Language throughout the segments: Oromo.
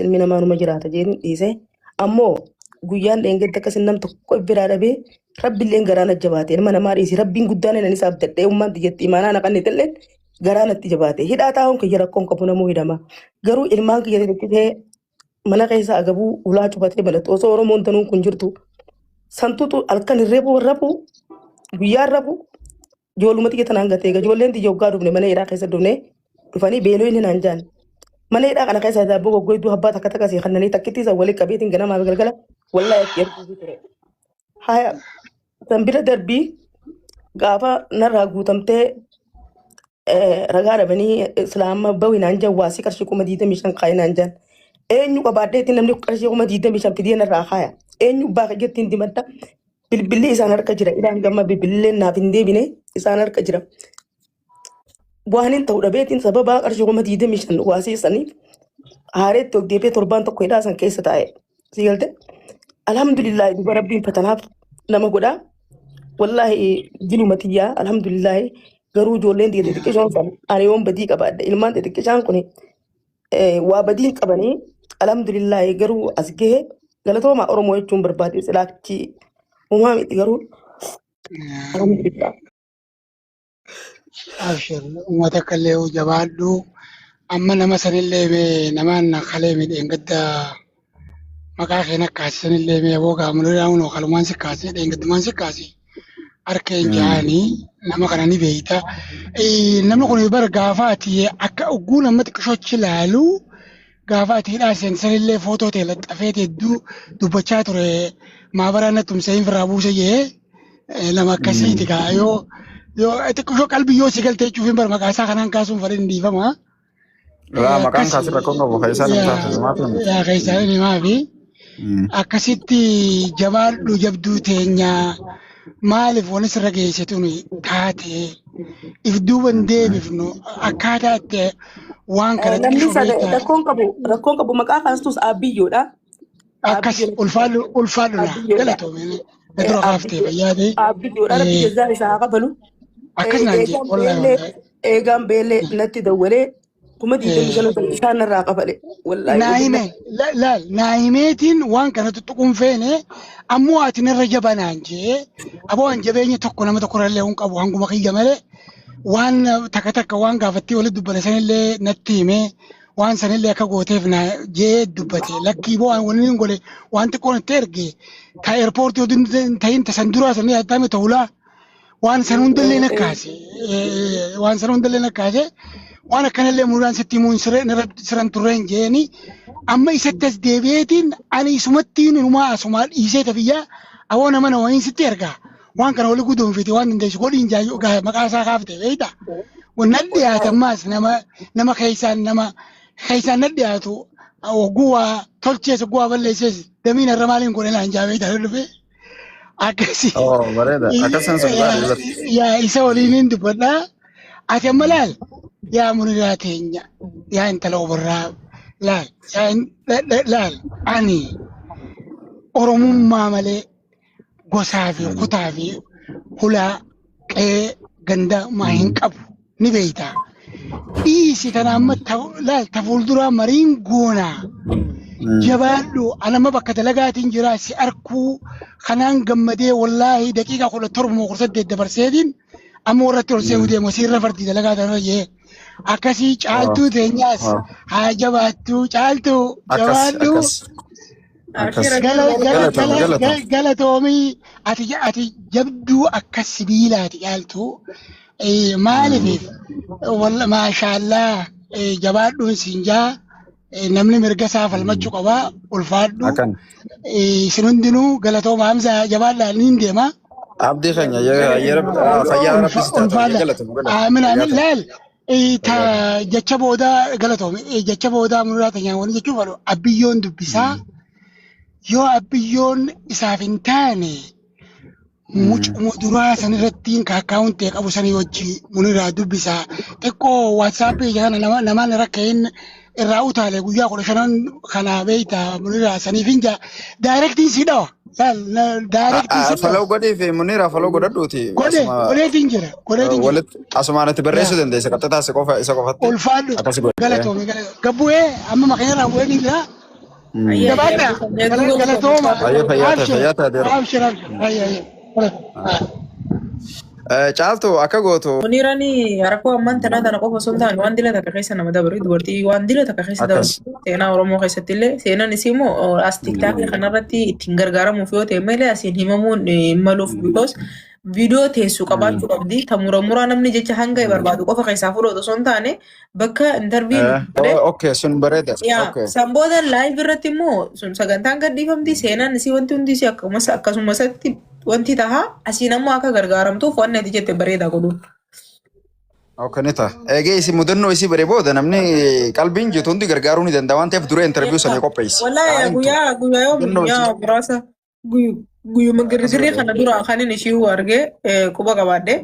Ilmi namaa numa jiraata jeetiin dhiise. Ammoo guyyaan dheengadda akkasin nam tokko biraa dhabee rabbilleen garaa na jabaate. Ilma namaa dhiisi rabbiin guddaan inni isaaf dadhee ummaan tiyyatti imaanaa na qannitelleen garaa natti jabaate. Hidhaa taa'uun kiyya rakkoon qabu namuu hidhama. Garuu ilmaan kiyya xixiqqisee mana keessa agabuu ulaa cufatee banatu osoo Oromoon danuun kun jirtu santuutu halkan hirreebuu rafu guyyaan rafu ijoolluma xiyya tanaan gatee egaa ijoolleen xiyya hoggaa dhufne mana hidhaa keessa dhufne dhufanii beeloo inni naan jaan. Mana hidhaa kana keessa daabboo goggoyduu abbaa takka takka sii kannanii takkitti isa walitti qabeetiin ganamaa fi galgala wallaahi itti erguufii ture. Haya san bira darbii gaafa narraa guutamtee ragaa dhabanii islaama bawi naan jaan waasii qarshii 25,000 kaayi naan jaan. Eenyu qabaadheetti namni qarshii 25,000 fidee narraa kaaya. Eenyu baaka jettiin dimadda. Bilbilli isaan harka jira. Ilaan gamma bilbilleen naaf hin deebine isaan harka jira. Waan hin ta'u dhabeetiin sababa qarshii 25,000 waasii saniif haareetti ol deebi'ee torbaan tokko hidhaa san keessa taa'e. Si galte? Alhamdulillah duba rabbiin fatanaaf nama godha. Wallaahi jiluma tiyyaa alhamdulillah garuu ijoolleen xixiqqishoon san ani yoon badii qabaadhe ilmaan xixiqqishaan kun waa badii hin qabanii alhamdulillah garuu as gahe galatooma Oromoo jechuun barbaade silaachi uumaa miti garuu alhamdulillah. Abshir uummata akka illee jabaadhu. Amma nama sanillee mee namaan kalee midheen gadda maqaa keen akka sanillee mee aboo gaamulee hunoo kalumaan si kaasee dheengaddumaan si kaasee harka hin jaanii nama kana ni beeyta. Namni kun bara gaafa ati akka ogguu nama xiqqishoochi ilaalu gaafa ati hidhaa seensanillee footoo ta'e laxxafee hedduu dubbachaa ture maabaraa natti tumsee hin firraa buuse jee nama akkasiiti gaa yoo yoo xiqqishoo qalbii yoo si galtee jechuuf hin bara maqaa isaa kanaan kaasuun fadhiin dhiifama. Laa maqaan kaasirra rakkoon qabu keessaa nama taasisu maaf himtu? Yaa keessaa inni maafi akkasitti jabaadhu jabduu teenya maaliif wani sirra geesse tuni taate if duuban deebifnu akkaataa itti waan kana Namni xiqqishoo sana beektaa rakkoon qabu maqaa kaastus abbiyyoodha. akkas Abbiyyoodha. ulfaadhu ulfaadhu laa Abbiyyoodha. galatoomee na dura kaaftee fayyaadee Abbiyyoodha rabbi jazaa isaa haa kafalu. Akkas naan jee Eegaan wallahi beellee wallahi. eegaan beellee natti dawwalee 25,000 isaan irraa kafale. Wallaahi Naa hime laal naa himeetiin waan kana tuttuquun feene ammoo ati narra jabanaan jee aboo an jabeenya tokko nama tokko irrallee hin qabu hanguma kiyya malee waan takka takka waan gaafattee walitti dubbate sanillee natti hime waan sanillee akka gooteef na jee dubbate lakkii boo an waliin hin godhe waan xiqqoon itti erge ta eerpoortii oduu hin ta'in ta san duraa sanii yaadame ta'ulaa waan san hundallee na kaase waan san hundallee na kaase waan akkanallee muraan sitti himuun siran turreen jeeni amma isatti as deebi'eetiin ani isumattiin inumaa asumaa dhiisee tafiyyaa awoo nama na wayiin sitti ergaa waan kana wali guduunfite waan dandeessu godhiin jaayyoo gaa maqaa isaa kaafte beekta wannan dhiyaate ammaas nama nama keessaan nama keessaan na dhiyaatu hogguu waa tolchees hogguu waa balleessees damiin irra maaliin godhe naan jaa beekta dhufe. Akkasi. Oh, bareeda. Akkasumas sun gaarii bara. Yaa isa waliin dubbadha. Ati amma laal yaa muniraa teenya yaa intala obarraa laal yaa laal ani oromummaa malee gosaa fi kutaa fi hulaa qe'ee ganda maa hin qabu ni beekta. Dhiisi tana amma laal ta fuulduraa mariin goonaa. Jabaadhu anama bakka dalagaatiin jira si arkuu kanaan gammadee wallaahi daqiiqaa 17 moo 18 dabarseetiin amma warratti ol seenuu deemu siirra fardii dalagaa tanarra jee. Akkasii caaltuu teenyaas haa jabaattuu caaltuu Akkas jabaadhu. akkas. Akkas. Gala Galatoomi galatoomi. Galatoomii ati ati jabduu akka sibiilaati caaltuu. Maaliif walla maashaallaa jabaadhuun siin jaa namni mirga isaa falmachuu qaba ulfaadhu. Akkan. Isin hundinuu galatooma Hamza jabaadhaa niin deema. Abdii keenya fayyaa rabbi si taatu. Ulfaadha. Galatoomi galatoomi. Aamin aamin Fayyaa ta'e. laal ta Fayyaa ta'e. jecha boodaa galatoomi jecha boodaa muraa tanyaan wani jechuu fadhu abbiyyoon dubbisaa yoo abbiyyoon isaaf hin taane mucuma duraa san irratti kaakkaawuntee qabu sanii wajji muniraa dubbisaa xiqqoo waatsaappii kana nama namaan rakka'in irraa utaale guyyaa 15 kana beeyta muniraa saniif hin jaa daayirektiin si dhawa laal daayirektiin si dhawa Follow godhii fi Munira follow godhadhuuti. godhe Asuma godheetiin jira godheetiin jira walitti asumaan itti barreessuu yaa dandeessa. Qaxxataa isa qofa isa qofatti ulfaadhu akkas godhe. Galatoomi galatoomi gabbu'ee amma makiinarraa bu'ee ni jira. Ayyaa Jabaadhaa. hedduu Galatooma. Baay'ee fayyaa ta'e Abshir. fayyaa ta'e adeero. Abshir abshir. Hayya hayya. Caaltu akka gootu Muniraan rakkoo ammaan tanaa tana qofa osoo hin taane waan dila takka keessa nama dabaru dubartii waan dila takka keessa akkas. dabaru seenaa Oromoo keessatti illee seenaan isii immoo as tiktaakii kanarratti ittiin gargaaramuuf yoo ta'e malee asiin himamuun hin maluuf because viidiyoo teessu qabaachuu qabdi. Ta mura muraa namni jecha hanga barbaadu qofa keessaa fudhatu osoo hin taane bakka intarviin godhe. Okay, sun bareeda. Yaa Okay. san booda live irratti immoo sun sagantaan gadhiifamti seenaan isii wanti hundi isii akkasumas akkasumasatti wanti tahaa asiin ammoo akka gargaaramtuuf wanni ati jette bareedaa godhuun. Okay, ni ta'a. Eegee isin mudannoo isii bare booda namni qalbiin jitu hundi gargaaruu ni danda'a waan ta'eef dura interview sanii qopheessi. Wallahi Haa himtu. guyyaa guyyaa yoom Mudannoo guyyaa isii. muraasa guyyuma Akkas girgirrii godhe. kana dura kanin ishii arge quba qabaadhe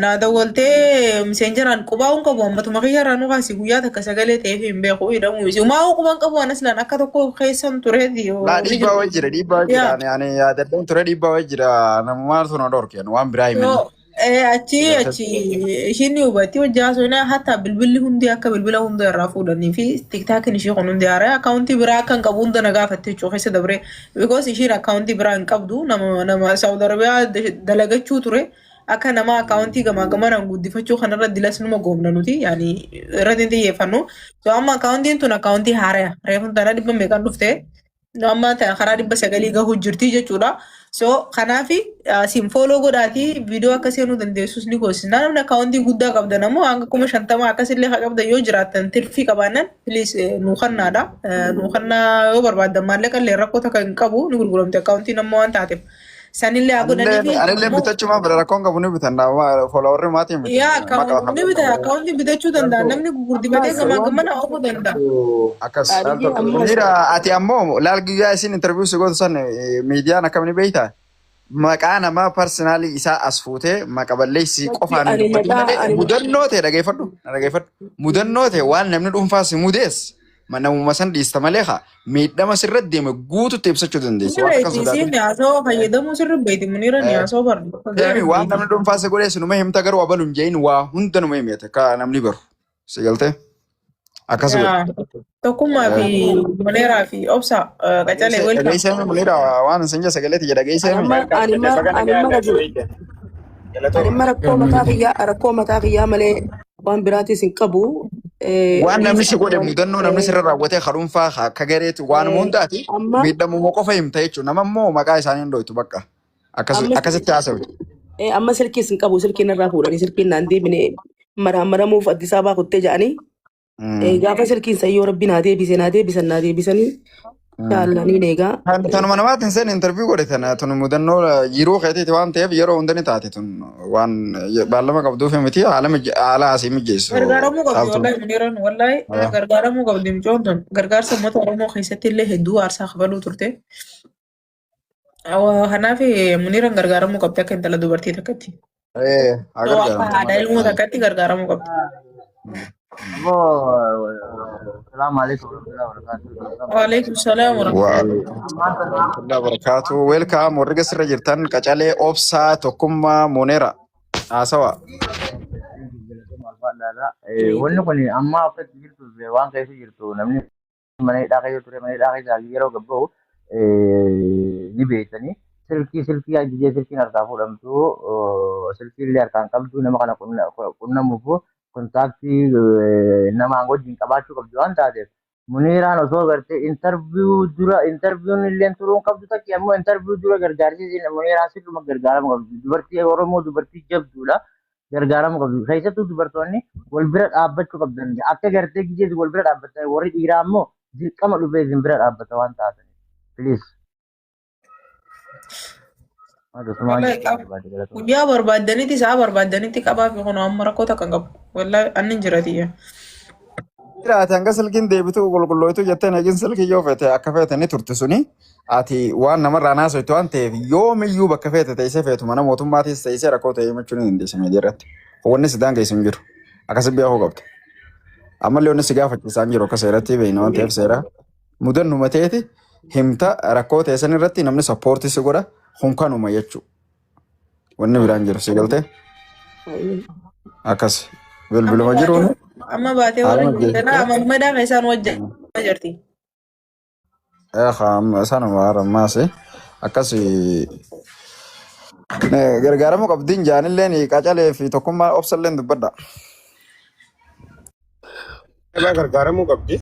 naa dawwaltee miseenjaraan qubaa hin qabu ammatuma kiyyarraa nu kaasi guyyaa takka sagalee ta'eef hin beeku hidhamuu isii maa quban qabu anas laan akka tokko keessan tureeti Laa ni dhiibbaa jiru. wayi jira dhiibbaa wayi jira Yaa ani ani yaadadheen ture dhiibbaa wayi jira namumaan sun dhorke waan biraa himanii. Yoo achi achi ishiin ni hubatti hojii haasofnaa hatta bilbilli hundi akka bilbila hunda irraa fuudhanii fi tiktaakin ishii kun hundi haaraa akkaawuntii biraa akka hin qabu hunda na gaafatte jechuu keessa dabree because ishiin akkaawuntii biraa hin qabdu nama nama Saawud Arabiyaa dalagachuu ture akka nama akkaawuntii gamaa gamanaan guddifachuu kanarra dilas numa goomna nuti yaani irratti hin xiyyeeffannu so amma akkaawuntiin tun akkaawuntii haaraa reefuun tana dhibba meeqan dhufte amma karaa 900 gahuu jirti jechuudha. So kanaaf siin follow godhaatii viidiyoo akka seenuu dandeessus ni goosisna. Namni akkaawuntii guddaa qabdan ammoo hanga 50,000 akkasillee haa qabdan yoo jiraattan tirfii qabaannan please nuu kannaadha. Nuu kannaa yoo barbaaddan maallaqa illee rakkoo takka hin qabu ni gurguramte akkaawuntiin ammoo waan taateef. Sanillee haa godhanii Anillee fi anillee ammoo bitachumaa bira rakkoon qabu ni bitan followerri maatiin bitan yaa maqa ni bita akkaawuntii bitachuu danda'a namni gurgurdifatee Ammas gamaa waan gamana oofuu danda'a. Akkas. Qaaliyyee ammas Munira ati ammoo laal guyyaa isin interview si gootu san miidiyaan akkam ni beektaa? Maqaa namaa parsinaalii isaa as fuutee maqa balleessii Lakki qofaan hin ani dubbatin maqaa malee ani mudannoo ta'e dhageeffadhu na dhageeffadhu mudannoo ta'e waan namni dhuunfaa si mudees namuma san dhiista malee haa miidhama sirra deeme guututti ibsachuu dandeessa Ni waan akkas beekti sodaatin. isiin haasawaa fayyadamuu sirri beekti Munira ni haasawaa barbaadu akka Deemi gaarii waan beekti. namni dhuunfaa si godhees numa himta garuu abalu hin jeein waa hunda numa himete akka namni baru si galtee akkas godhe. Yaa tokkummaa fi Muneeraa fi obsa qacalee welcome. Dhageessee mi Munira waan isin jessa sagaleeti jedha dhageessee mi. Anamma anamma anamma rajuu anamma rakkoo mataa kiyyaa rakkoo mataa kiyyaa malee waan biraatis hin qabu. Waan namni Dhiisa si godhe mudannoo namni sirra raawwatee ka dhuunfaa ka akka gareetti waanuma hundaati amma miidhamuma qofa himta jechuudha. Nama immoo maqaa isaanii hin dhoytu bakka. Amma Akkasitti haasawi. Amma silkiis hin qabu silkiin irraa fuudhanii silkiin naan deebine maraamaramuuf Addis Ababaa kuttee jedhanii gaafa silkiin san yoo rabbi naa deebise naa deebisan naa deebisanii jaallaniin eegaa. Tanuma namaatiin seen interview godhe tana tun mudannoo jiruu keetiiti waan ta'eef yeroo hunda ni taate tun waan baallama qabduuf miti haala haala asii mijeessu Gargaaramuu qabdi caaltuun. wallahi Muniiraan wallahi gargaaramuu qabdi mucoon tun gargaarsa uummata Oromoo keessatti illee hedduu aarsaa kafaluu turte. Kanaaf Muniiraan gargaaramuu qabdi akka intala dubartii takkatti. Haa Yoo akka gargaaramtu haadha malee. ilmoo takkatti gargaaramuu qabdi. Ammoo salaamu alaikum warahmatullahi wabarakatuh. Waalaikum salaam warahmatullahi. Waalaikum barakaatu. Welcome warri gasirra jirtan qacalee obsaa tokkummaa Munira haasawa. Wanni kun amma akka itti jirtu waan keessa jirtu namni mana hidhaa keessa ture mana hidhaa keessaa yeroo gad bahu ni beektanii silkii silkii ajajee silkiin harkaa fuudhamtu silkii illee harkaan qabdu nama kana qunnamuuf kontaaktii nama wajjin qabaachuu qabdu waan taateef Muniiraan osoo gartee intarviyuu dura intarviyuun illee turuu hin qabdu takki ammoo intarviyuu dura gargaarsiisiin Muniiraan sirruma gargaarama qabdu dubartii Oromoo dubartii jabduudha gargaaramuu qabdu. Keessattuu dubartoonni wal bira dhaabbachuu qabdan. Akka gartee gizee wal bira dhaabbattan warri dhiiraa ammoo dirqama dhufee isin bira dhaabbata waan taataniif. Please. Akkasumaan Wallahi jechuu barbaade galatooma. guyyaa barbaaddanitti sa'a barbaaddanitti qabaa fi kun amma rakkoo takka hin qabu. Wallahi anni hin jira tiyya. Jiraate hanga silkiin deebitu qulqullooytu jettee nagin silkii yoo feete akka feete ni turte suni ati waan namarraa naasoytu waan ta'eef yoomiyyuu bakka feete teessee feetu mana mootummaatis teessee rakkoo ta'e himachuu ni dandeessa miidiyaa irratti. Wanni si daangeessu hin jiru. Akkasi beekuu qabda. Ammallee wanni si gaafachiisaa hin jiru akka seeratti beekna waan ta'eef seera mudannuma ta'eeti himta rakkoo ta'e san irratti namni sappoortii si godha kun kanuma jechuudha. Wanni biraan jiru si galtee akkas Amma bilbiluma baatee jiruun amma baatee haala warra jirtan mijeessitee amma madaa keessaan wajjin jirti. Sanuma harammaas akkas gargaaramuu qabdiin jaanilleen qacalee fi tokkummaa obsalleen dubbadha. Gargaaramuu qabdi.